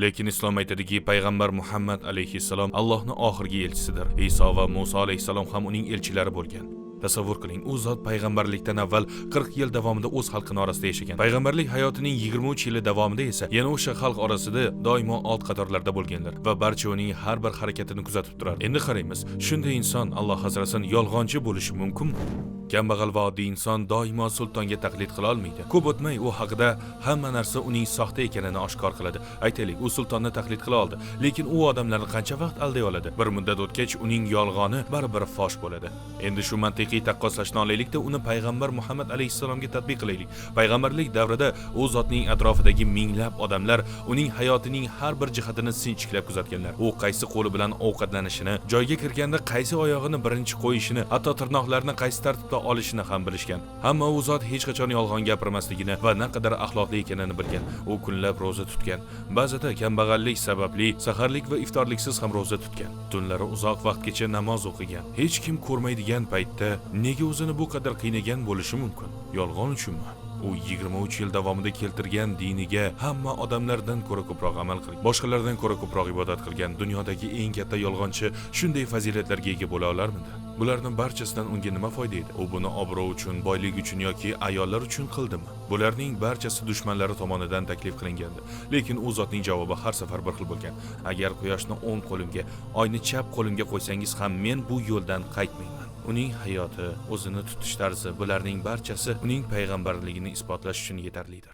Lekin islom aytadiki, payg'ambar Muhammad alayhissalom Allohning oxirgi elchisidir. Iso va Musa alayhissalom ham uning elchilari bo'lgan. Tasavvur qiling, u zot payg'ambarlikdan avval 40 yil davomida o'z xalqini orasida yashagan. Payg'ambarlik hayotining 23 yili davomida esa yana o'sha xalq orasida doimo old qatorlarda bo'lganlar va barcha uning har bir harakatini kuzatib turardi. Endi qaraymiz, shunday inson, Alloh asrasin, yolg'onchi bo'lishi mumkinmi? Kambag'al va oddiy inson doimo sultonga taqlid qila olmaydi. Ko'p o'tmay u haqida hamma narsa uning soxta ekanini oshkor qiladi. Aytaylik, u sultonni taqlid qila oldi, lekin u odamlarni qancha vaqt alday oladi? Bir muddat o'tgach, uning yolg'oni baribir fosh bo'ladi. Endi shu mantiqiy taqqoslashni olaylikda, uni payg'ambar Muhammad alayhissalomga tatbiq qilaylik. Payg'ambarlik davrida u zotning atrofidagi minglab odamlar uning hayotining har bir jihatini sinchiklab kuzatganlar. U qaysi qo'li bilan ovqatlanishini, joyga kirganda qaysi oyog'ini birinchi qo'yishini, hatto tirnoqlarini qaysi tartibda olishini ham bilishgan. Hamma u zot hech qachon yolg'on gapirmasligini va naqadar axloqli ekanini bilgan. U kunlab ro'za tutgan. Ba'zida kambag'allik sababli saharlik va iftorliksiz ham ro'za tutgan. Tunlari uzoq vaqtgacha namoz o'qigan. Hech kim ko'rmaydigan paytda nega o'zini bu qadar qiynagan bo'lishi mumkin? Yolg'on uchunmi? U 23 yil davomida keltirgan diniga hamma odamlardan ko'ra ko'proq amal qilgan, boshqalardan ko'ra ko'proq ibodat qilgan dunyodagi eng katta yolg'onchi shunday fazilatlarga ega bo'la olarmidi? Bularning barchasidan unga nima foyda edi? U buni obro' uchun, boylik uchun yoki ayollar uchun qildimi? Bularning barchasi dushmanlari tomonidan taklif qilingandi. Lekin u zotning javobi har safar bir xil bo'lgan: "Agar quyoshni o'ng qo'limga, oyni chap qo'limga qo'ysangiz ham, men bu yo'ldan qaytmayman." Uning hayoti, o'zini tutish tarzi, bularning barchasi uning payg'ambarligini isbotlash uchun yetarlidir.